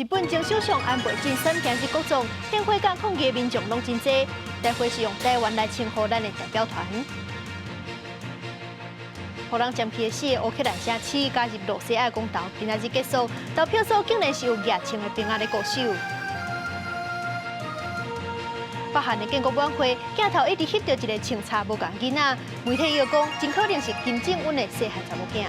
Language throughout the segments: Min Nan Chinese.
日本前首相安倍晉三今日國葬，獻花佮抗議的民眾攏真濟，大會是用台灣來稱呼咱的代表團。予人針去的四个烏克蘭城市加入露西亞公投，今仔日結束，投票所竟然是有額穿的兵仔咧鼓手。北韓的建國晚會鏡頭一直翕著一个穿插無仝囡仔，媒體又講真可能是金正恩的細漢查某囝。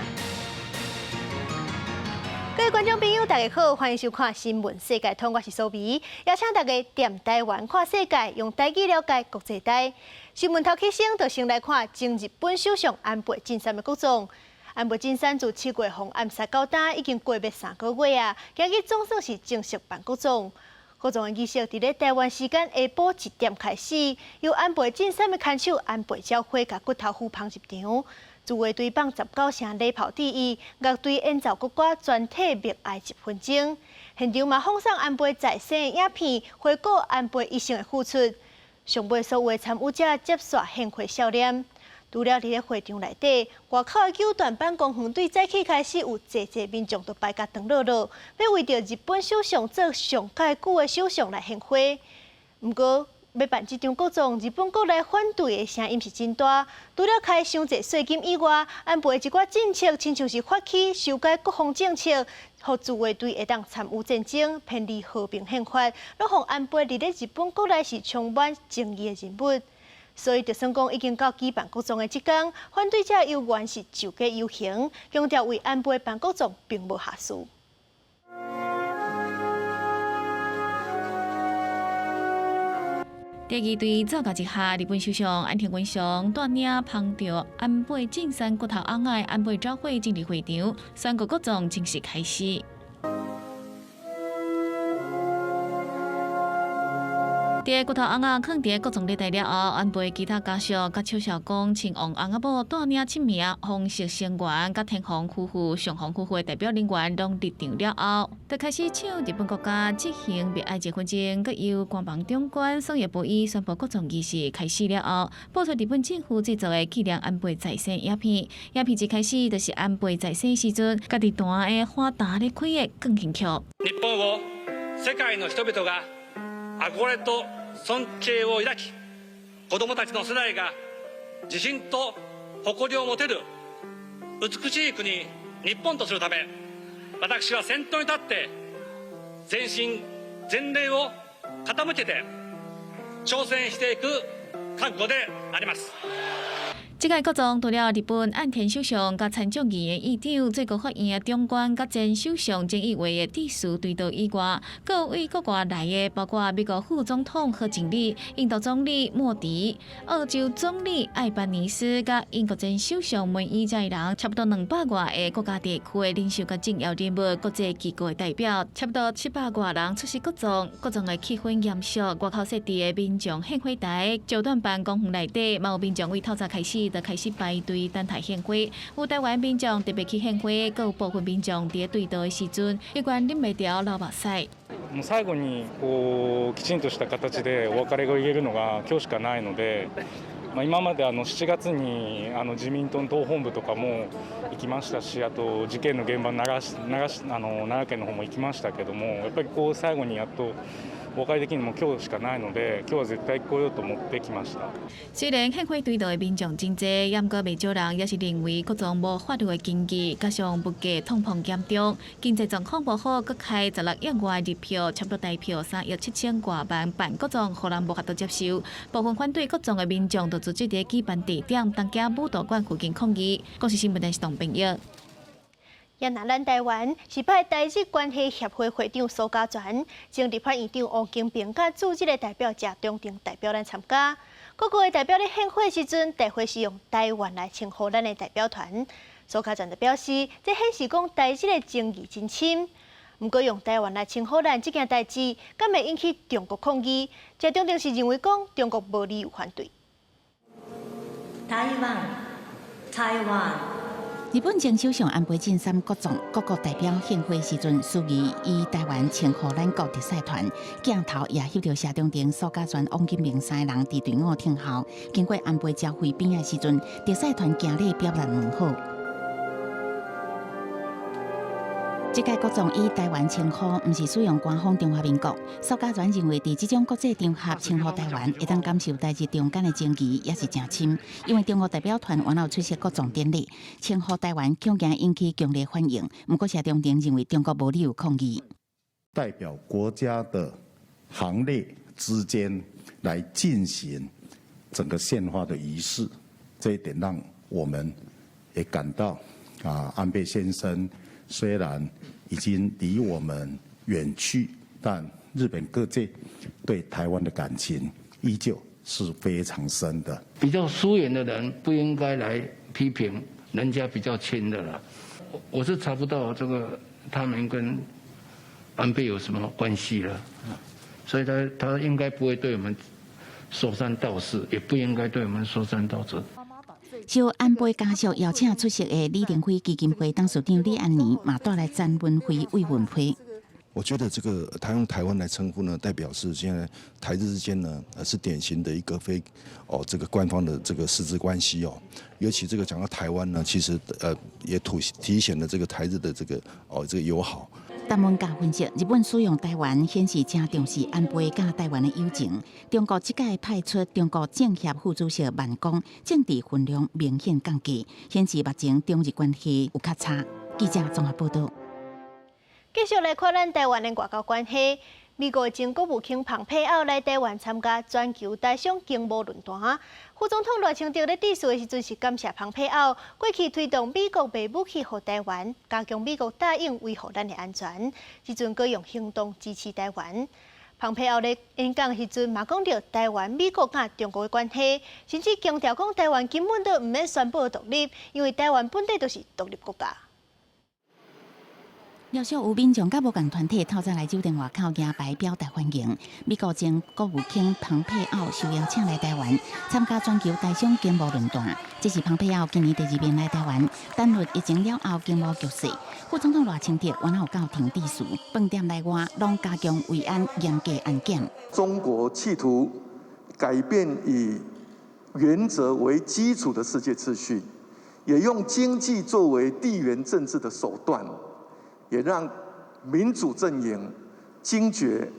各位觀眾朋友，大家好，歡迎收看《新聞世界通》，我是蘇美，邀請大家踮台灣看世界，用台語了解國際台。新聞頭起先，就先來看前日本首相安倍晉三的國葬。安倍晉三自7月予暗殺到今，已經過欲3個月啊，今日總算是正式辦國葬。國葬的儀式佇咧台灣時間下晡1點開始，由安倍晉三的牽手安倍昭惠共骨頭扶捧入場。自衛隊放19聲禮炮致意，樂隊演奏國歌，全體默哀1分鐘。現場嘛放送安倍在生的影片，回顧安倍一生的付出。上尾所有參與者接煞獻花笑臉。除了佇咧會場內底，外口的九段坂公園對早起開始有濟濟民眾都排甲長落落，欲為著日本首相做上蓋久的首相來獻花。毋過，欲辦這場國葬，日本國內反對的聲音是真大。除了開傷濟稅金以外，安倍的一寡政策，親像是發起修改國防政策，予自衛隊會當參與戰爭，偏離和平憲法，攏予安倍佇咧日本國內是充滿爭議的人物。所以，就算講已經到舉辦國葬的這工，反對者猶原是上街遊行，強調為安倍辦國葬並無瑕疵。第二隊走到一下，日本首相岸田文雄帶領捧著安倍晉三骨頭翁仔安倍昭惠進入會場，宣告國葬正式開始。佇骨頭翁仔囥佇國葬禮台了後，安倍其他家屬佮笑笑講，親王翁仔某帶領七名皇室成員、佮天皇夫婦、上皇夫婦的代表人員攏入場了後，就開始唱日本國歌，進行默哀1分鐘，閣由官房長官松野博一宣布國葬儀式開始了後，播出日本政府製作的紀念安倍在生影片。影片一開始就是安倍在生時陣，家己彈的花壇咧開的鋼琴曲。日本を世界の人々が憧れと尊敬を抱き、子どもたちの世代が自信と誇りを持てる美しい国日本とするため、私は先頭に立って全身全霊を傾けて挑戦していく覚悟であります。這屆國葬除了日本岸田首相佮參眾議院議長、最高法院的長官佮前首相菅義偉的致辭追悼以外，閣有對國外來的，包括美國副總統賀錦麗、印度總理莫迪、澳洲總理艾班尼斯佮英國前首相梅伊遮人，差不多200外个國家地區的領袖佮重要人物、國際機構的代表，差不多700外人出席國葬。國葬的氣氛嚴肅，外口設置的民眾獻花台、九段坂公園內底，嘛有民眾對透早開始就開始排隊等待獻花，有台灣民眾特別去獻花，閣有部分民眾佇追悼的時陣，猶原忍袂牢流目屎。最後にこうきちんとした形でお別れが言えるのが今日しかないので、まあ今まで7月に自民党の党本部とかも行きましたし、あと事件の現場奈良奈良奈良県の方も行きましたけども、やっぱりこう最後にやっとお別れできるのも今日しかないので、今日は絶対來ようと思ってきました。雖然獻花追悼的民眾真濟，毋過袂少人也是認為國葬無法律的根據，加上物價通膨嚴重，經濟狀況無好，閣開16億外日票，差不多台票3億7千外萬辦國葬，予人無法度接受。部分反對國葬的民眾就組織佇舉辦地點東京武道館附近抗議。公視新聞電視董朋友。也若咱台灣是派台日關係協會會長蘇嘉全、前立法院長吳金平佮駐日的代表謝長廷代表咱參加。各國的代表咧獻花時陣，大會是用台灣來稱呼咱的代表團。蘇嘉全就表示，這顯示講台日的情誼真深。毋過用台灣來稱呼咱這件代誌，敢會引起中國抗議？謝長廷是認為講中國無理由反對。台灣，台灣。日本前首相安倍晉三國葬，各國代表獻花時陣，司儀以台灣稱呼咱國特使團，鏡頭也翕著謝長廷、蘇嘉全、王金平三个人佇隊伍聽候。經過安倍昭惠邊仔時陣，特使團行禮表達問好。這屆國葬以台灣稱呼，毋是使用官方中華民國。蘇嘉全認為，佇這種國際場合稱呼台灣，會當感受台日中間的情誼，也是誠深。因為中國代表團原來有出席國葬典禮，稱呼台灣恐驚引起強烈反應。毋過謝長廷認為中國無理由抗議。代表國家的行列之間來進行整個獻花的儀式，這一點讓我們也感到啊，安倍先生雖然已經離我們遠去，但日本各界對台灣的感情依舊是非常深的。比較疏遠的人不應該來批評人家比較親的啦。我是查不到這個他們跟安倍有什麼關係了，所以他應該不會對我們說三道四，也不應該對我們說三道四。受安倍家屬邀請出席的李登輝基金會董事長李安年嘛帶來詹文輝慰問批。我覺得這個他用台灣來稱呼呢，代表是現在台日之間呢，是典型的一個非哦這個官方的這個實質關係哦。尤其這個講到台灣呢，其實也凸體顯了這個台日的這個哦這個友好。陳文教分析，日本使用台灣顯示誠重視安倍佮台灣的友情。中國這屆派出中國政協副主席萬鋼，政治分量明顯降低，顯示目前中日關係有較差。記者綜合報道。繼續來看咱台灣的外交關係。美國前國務卿蓬佩奧來台灣參加全球台商經貿論壇。副總統賴清德咧致辭的時陣是感謝蓬佩奧過去推動美國賣武器予台灣，加強美國答應維護咱的安全，這陣閣用行動支持台灣。蓬佩奧咧演講時陣嘛講著台灣、美國佮中國的關係，甚至強調講台灣根本都毋免宣布獨立，因為台灣本底就是獨立國家。陸續有民眾佮無仝團體透早來酒店外口舉牌表達歡迎。美國前國務卿蓬佩奧受邀請來台灣參加全球台商經貿論壇，這是蓬佩奧今年第二遍來台灣，單論疫情了後經貿局勢。副總統賴清德原來有到場致辭，飯店內外攏加強維安，嚴格安檢。中國企圖改變以原則為基礎的世界秩序，也用經濟作為地緣政治的手段。也讓民主陣營驚覺，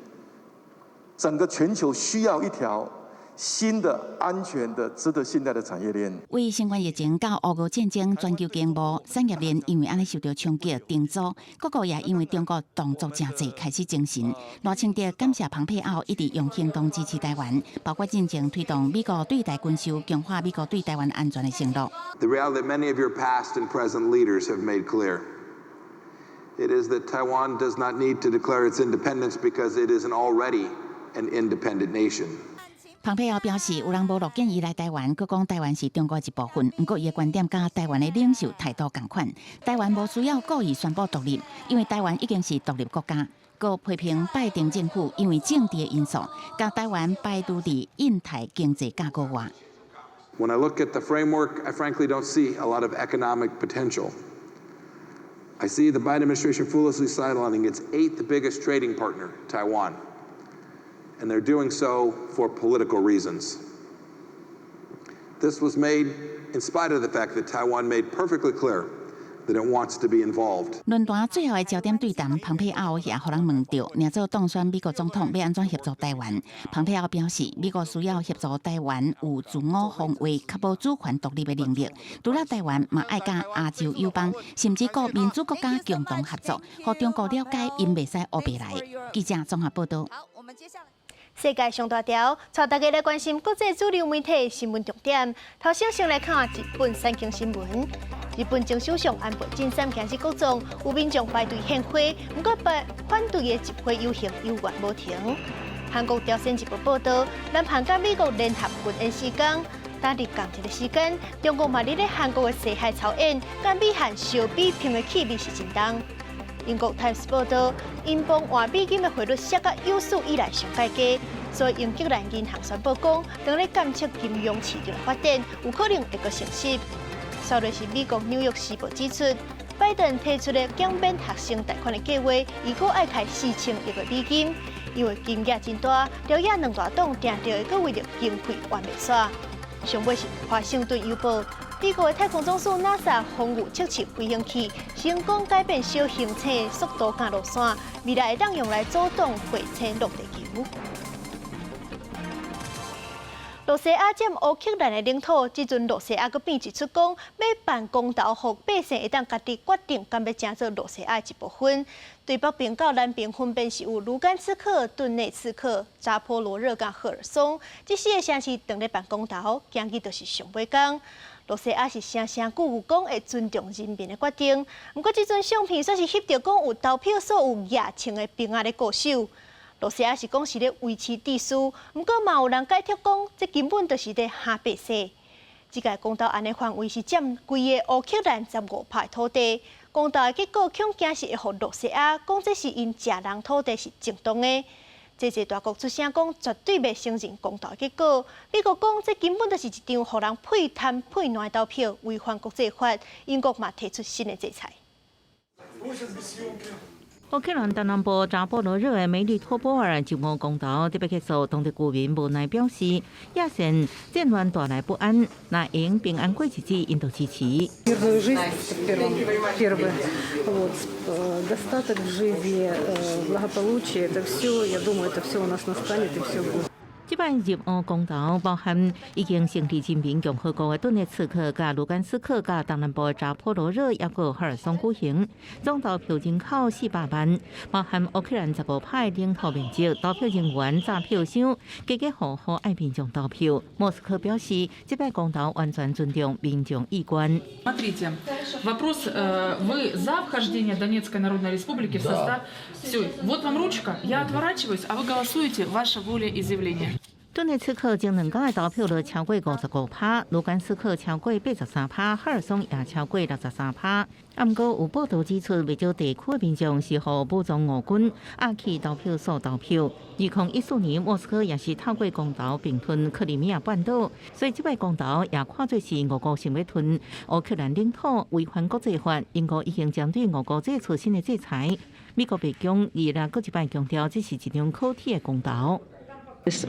整個全球需要一條新的、安全的、值得信賴的產業鏈。為新冠疫情到烏俄戰爭，全球經貿產業鏈因為按呢受著衝擊重組，各國也因為中國動作誠濟開始精神。賴清德感謝蓬佩奧一直用行動支持台灣，包括進前推動美國對台軍售，強化美國對台灣安全的承諾。 The reality that many of your past and present leaders have made clear. It is that Taiwan does not need to declare its independence because it is already an independent nation. 蓬佩奧表示，有人無樂見伊來台灣，閣講台灣是中國一部分。毋過，伊的觀點佮台灣的領袖態度仝款。台灣無需要故意宣布獨立，因為台灣已經是獨立國家。閣批評拜登政府因為政治的因素，共台灣排除佇印太經濟架構外。 When I look at the framework, I frankly don't see a lot of economic potential. I see the Biden administration foolishly sidelining its eighth biggest trading partner, Taiwan. And they're doing so for political reasons. This was made in spite of the fact that Taiwan made perfectly clear that it wants to be involved. 論壇最後的焦點對談，蓬佩奧也予人問著，擬做當選美國總統欲按怎協助台灣？蓬佩奧表示，美國需要協助台灣有自我防衛、確保主權獨立的能力。除了台灣，嘛愛佮亞洲友邦，甚至各民主國家共同合作，予中國了解𪜶袂使烏白來。記者綜合報道。世界上大條，帶大家來關心國際主流媒體新聞重點。頭先先來看日本產經新聞。日本前首相安倍晉三今日國葬，有民眾排隊獻花，毋過反對的集會遊行猶原無停。韓國朝鮮日報報導，南韓佮美國聯合軍演四工，但佇仝一个時間，中國嘛佇咧韓國的西海操演，佮美韓相比拼的氣味是真重。英國 Times 報導，英鎊換美金的匯率摔甲有史以來上蓋低，所以英格蘭銀行宣布講，當咧監測金融市場的發展，有可能會閣升息。煞落是美國紐約時報指出，拜登提出的減免學生貸款的計劃，預估愛開4000億的美金，因為金額真大，朝野兩大黨定定會閣為著經費冤袂煞。上尾是華盛頓郵報。美國的太空總署 NASA 風雨測試飛行器成功改變小行星速度佮路線，未來會當用來阻擋彗星落地球。露西亞佔烏克蘭的領土，這陣露西亞閣變一出講，欲辦公投，予百姓會當家己決定，敢欲成做露西亞的一部分。對北邊到南邊分別是有盧甘斯克、頓內茨克、扎波羅熱佮赫爾松，這四个城市當咧辦公投，今日就是上尾工。露西亞是聲聲句句講會尊重人民的決定，毋過這陣相片煞是翕著講有投票所有額穿的兵仔咧固守。露西亞是講是咧維持秩序，毋過嘛有人解讀講，這根本就是咧嚇百姓。這屆公投案的範圍是佔規个烏克蘭15%的土地，公投的結果恐驚是會予露西亞講這是𪜶食人土地是正當的。這濟大國出聲講絕對袂承認公投的結果。美國講這根本就是一場予人屁貪屁懶的投票，違反國際法。英國嘛提出新的制裁。烏克蘭東南部扎波羅熱的梅利托波爾就無公投特別結束，當地居民無奈表示，野戰戰亂帶來不安，若會平安過日子，𪜶就支持。 Мирную жизнь, первое, вот, достаток в жизни, благополучие, это все, я думаю, это все у нас настанет и все будет. 這擺入烏公投包含已經成立人民共和國的頓涅茨克、佮盧甘斯克、佮東南部的扎波羅熱，抑閣赫爾松舉行，總投票人口400萬，包含烏克蘭15%領土面積，投票人員紮票箱，家家戶戶愛民眾投票。莫斯科表示，這擺公投完全尊重民眾意願。 Смотрите, вопрос, вы за вхождение Донецкой Народной Республики в состав? Все, вот вам ручка, я отворачиваюсь, а вы голосуете, ваше волеизъявление. 頓涅茨克前兩工的投票率超過55%，盧甘斯克超過83%，赫爾松也超過63%。啊，毋過有報道指出，袂少地區的民眾是予武裝俄軍押去投票所投票。2014年，莫斯科也是透過公投併吞克里米亞半島，所以這擺公投也看做是俄國想欲吞烏克蘭領土，違反國際法。英國已經針對俄國做出新的制裁。美國白宮二日閣一擺強調，這是一場可恥的公投。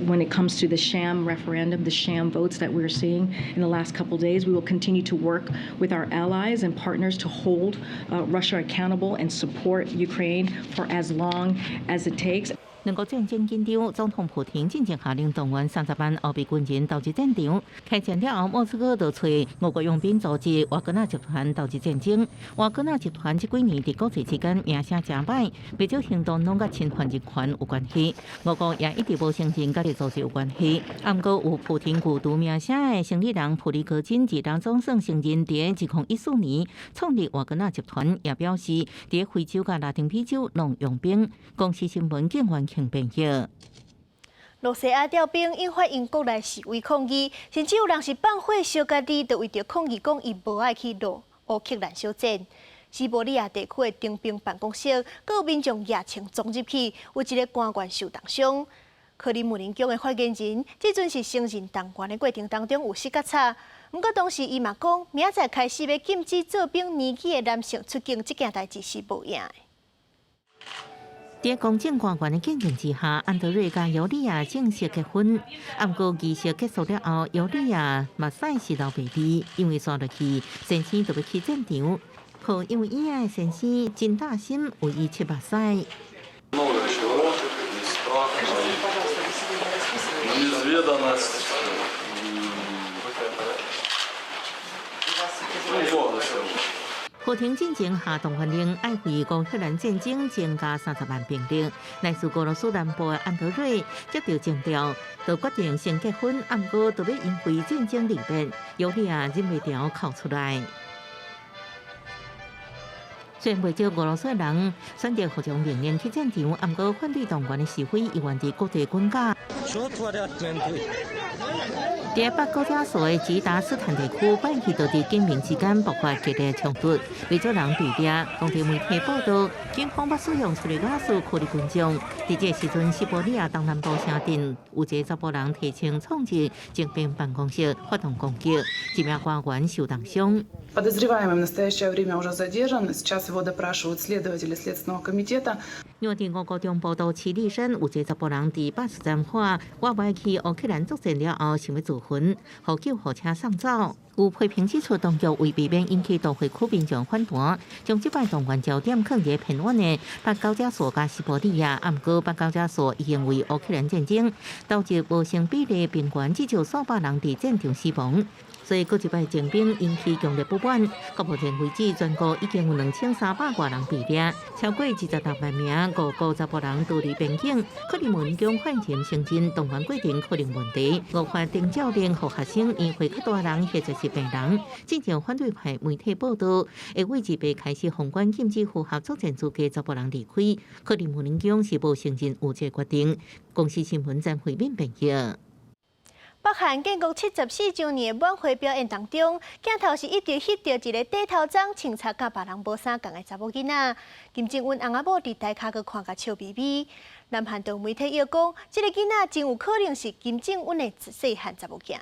When it comes to the sham referendum, the sham votes that we're seeing in the last couple days, we will continue to work with our allies and partners to hold Russia accountable and support Ukraine for as long as it takes. 兩國戰爭緊張，總統普廷進前下令動員30萬後備軍人投入戰場。開戰了後，莫斯科就揣俄國傭兵組織瓦格納集團投入戰爭。瓦格納集團這幾年佇國際之間名聲誠歹，袂少行動攏佮侵犯人權有關係。俄國也一直無承認佮這組織有關係。啊，毋過有普廷舊都名聲的生理人普里戈金，自當總算承認佇2014年創立瓦格納集團，也表示佇非洲佮拉丁美洲攏傭兵。公視新聞警員編譯。露西亞調兵引發英國內示威抗議，甚至有人是放火燒家己，就為著抗議講伊無愛去烏克蘭小戰。西伯利亞地區的徵兵辦公室，閣有民眾舉槍衝入去，有一个官員受重傷。克里姆林宮的發言人，這陣是承認動員的過程當中有失覺錯，毋過當時伊嘛講，明仔載開始欲禁止做兵年紀的男性出境，這件代誌是無影的。佇公證官員的見證之下，安德瑞佮尤利亞正式結婚。毋過儀式結束了後，尤利亞目屎是流袂離，因為紲落去先生就欲去戰場，抱養嬰的先生真擔心為伊拭目屎。 Много чего, и страх, и неизведанность, и много чего. 普廷進前下動員令，愛為烏克蘭戰爭增加30萬兵力。來自俄羅斯南部的安德瑞接到徵調，就決定先結婚，毋過就欲因為戰爭離別，尤利亞忍袂牢哭出來。雖然袂少俄羅斯人選擇服從命令去戰場，毋過反對動員的示威依然佇各地滾架。佇北高加索的吉達斯坦地區，拜二就佇警民之間爆發激烈衝突，袂少人被掠。當地媒體報道，警方捌使用催淚瓦斯驅離群眾。佇這個時陣，西伯利亞東南部城鎮有一個查埔人提槍衝入徵兵辦公室，發動攻擊，一名官員受重傷。 Подозреваемый в настоящее время уже задержан. Сейчас его допрашивают следователи Следственного комитета. 因為佇俄國中部都市利山有一个查埔人佇巴士站喊我欲去烏克蘭作戰了後，想欲自焚，予救護車送走。有批評指出，當局為避免引起都會區民眾反彈，將這擺動員焦點放佇偏遠的北高加索佮西伯利亞。毋過北高加索已經為烏克蘭戰爭導致無成比例平原至少數百人佇戰場死亡。所以，閣一擺徵兵引起強烈不滿。到目前為止，全國已經有2300外人被掠，超過26萬名俄國查埔人逃離邊境。克里姆林宮發言人承認動員過程可能問題，俄發徵召令予學生、年歲較大人或者是病人。之前反對派媒體報道，會為一被開始封關禁止符合作戰資格查埔人離開。克里姆林宮是無承認有這個決定。公視新聞張惠敏編譯。北韓建國74週年的晚會表演當中，鏡頭是一直翕著一個短頭鬃、穿插佮別人無相仝的查某囡仔。金正恩翁仔某佇台跤閣看共笑眯眯。南韓的媒體又講，這个囡仔真有可能是金正恩的細漢查某囝。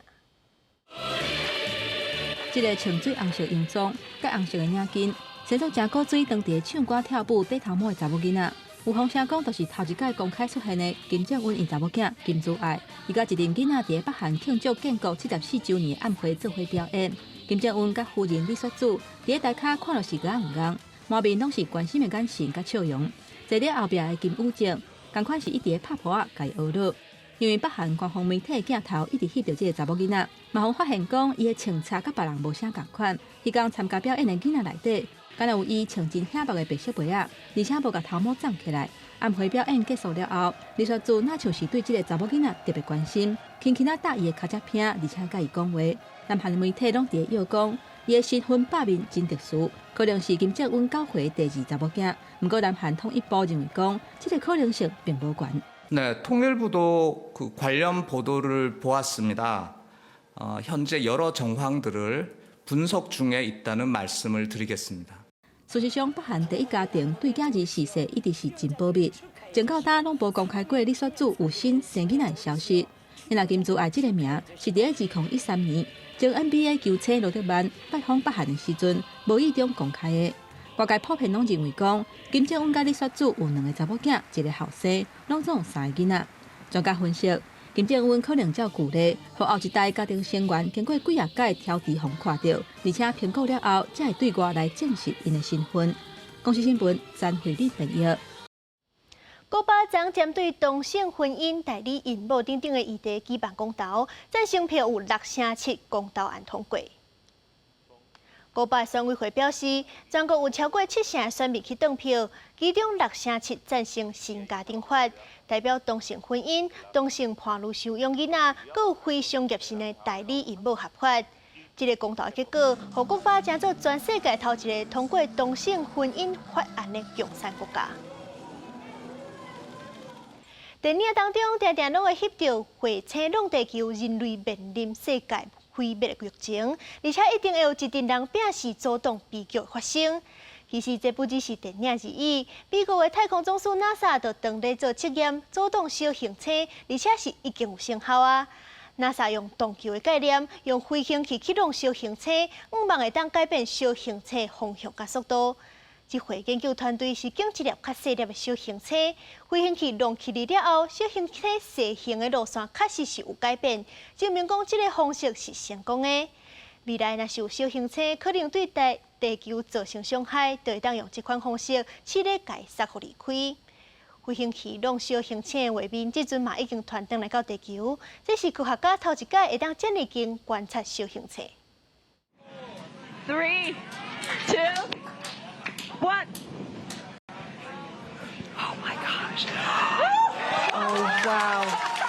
這个穿水紅色洋裝、佮紅色的領巾，生做誠古錐，當佇唱歌跳舞、短頭毛的查某囡仔。有風聲講，就是頭一擺公開出現的金正恩𪜶查某囝金珠愛，伊佮一陣囡仔佇北韓慶祝建國74週年的晚會做伙表演。金正恩佮夫人李雪主佇台跤看著是哱毋仝，滿面攏是關心的眼神佮笑容。坐佇後壁的金宇正，仝款是一直拍噗仔共伊呵咾。因為北韓官方媒體的鏡頭一直翕著這个查某囡仔，嘛予發現講伊的穿插佮別人無啥仝款。彼工參加表演的囡仔內底，敢若有伊穿真顯目的白色被仔，而且無共頭毛鬃起來。晚會表演結束了後，李雪主若像是對這个查某囡仔特別關心，輕輕仔搭伊的跤脊鉎，而且佮伊講話。南韓的媒體攏佇咧臆講，伊的身份百面真特殊，可能是金正恩9歲第二查某囝。毋過南韓統一部認為講，這个可能性並無懸。 네, 통일부도 그 관련 보도를 보았습니다. 현재 여러 정황들을 분석 중에 있다는 말씀을 드리겠습니다. 事實上，北韓第一家庭對囝兒逝世一直是真保密，直到今攏無公開過李雪主有新生囡仔的消息。因金珠愛這个名是佇2013年，前 NBA 球星羅德曼拜訪北韓的時陣，無意中公開的。外界普遍攏認為講，金正恩佮李雪主有兩个查某囝，一个後生，攏總有三个囡仔。專家分析，金正恩可能照舊例，予後一代家庭成員經過幾仔屆挑豬予看著，而且評估了後，才會對外來證實𪜶的身份。公視新聞詹惠麗編譯。古巴昨針對同性婚姻、代理孕母等等的議題舉辦公投，贊成票有6成7，公投案通過。古巴選委會表示，全國有超過七成選民去投票，其中6成7贊成新家庭法，代表同性婚姻、同性伴侶收養囡仔，閣有非商業性的代理孕母合法。這个公投結果，予古巴成做全世界頭一个通過同性婚姻法案的共產國家。電影當中，定定攏會翕著彗星挵地球，人類面臨世界毀滅的疫情，而且一定會有一陣人摒死阻擋悲劇發生。其實這不只是電影而已。美國的太空總署 NASA 就正咧做測驗，阻擋小行星，而且是已經有成效啊。NASA 用動球的概念，用飛行器去挵小行星，向望會當改變小行星方向佮速度。這回研究團隊是揀一粒較細粒的小行星，飛行器挵起來了後，小行星射行的路線確實是有改變，證明講這个方式是成功的。未來若是有小行星可能對地球造成傷害，就會當用這款方式試咧共伊殺予離開。飛行器挵小行星的畫面，這陣嘛已經傳轉來到地球，這是科學家頭一擺會當遮爾近觀察小行星。 Three, two, one. Oh my gosh! Oh wow!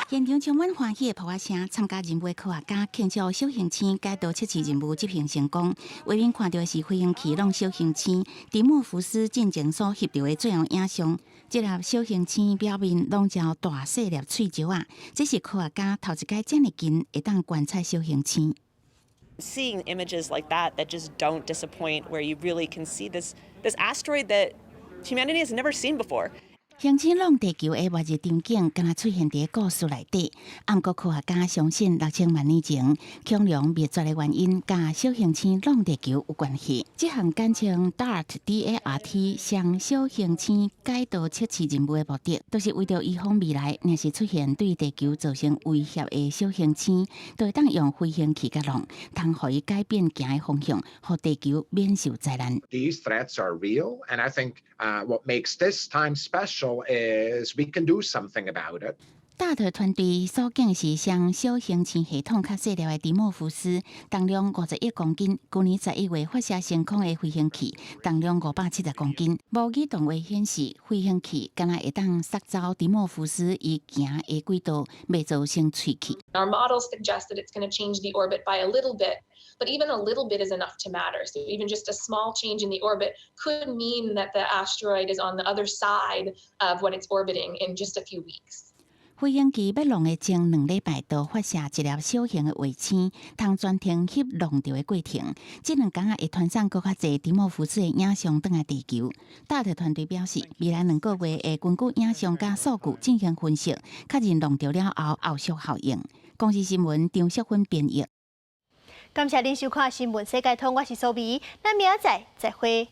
現場充滿歡喜的噗仔聲，參加任務的科學家慶祝小行星解道測試任務執行成功。畫面看到的是飛行器挵小行星迪莫福斯進前所翕著的最後影像。這粒小行星表面籠罩大細粒碎石仔，這是科學家頭一擺遮爾近會當觀察小行星。 Seeing images like that that just don't disappoint, where you really can see this asteroid that humanity has never seen before. 行星挵地球的末日場景，敢若出現佇故事內底。毋過科學家相信，6000萬年前恐龍滅絕的原因，佮小行星挵地球有關係。這項簡稱 DART D-A-R-T 雙小行星改道測試任務的目的，就是為著預防未來若是出現對地球造成威脅的小行星，就會當用飛行器共挵，通予伊改變行的方向，予地球免受災難。 These threats are real, and I think what makes this time special is we can do something about it. DART 團隊所建是雙小行星系統較細粒的迪莫福斯，重量50億公斤。舊年11月發射升空的飛行器，重量570公斤。模擬動畫顯示，飛行器敢若會當捒走迪莫福斯伊行的軌道，袂造成碎去。 Our models suggest that it's going to change the orbit by a little bit, but even a little bit is enough to matter. So even just a small change in the orbit could mean that the asteroid is on the other side of what it's orbiting in just a few weeks. 飛行器欲挵的前2禮拜，就發射一粒小型的衛星，通全程翕挵著的過程。這2工仔會傳送閣較濟迪莫福斯的影像轉來地球。DART 團隊表示，未來2個月會根據影像佮數據進行分析，確認挵著了後後續效應。公視新聞張淑芬編譯。感謝恁收看《新聞世界通》，我是蘇美，咱明仔載再會。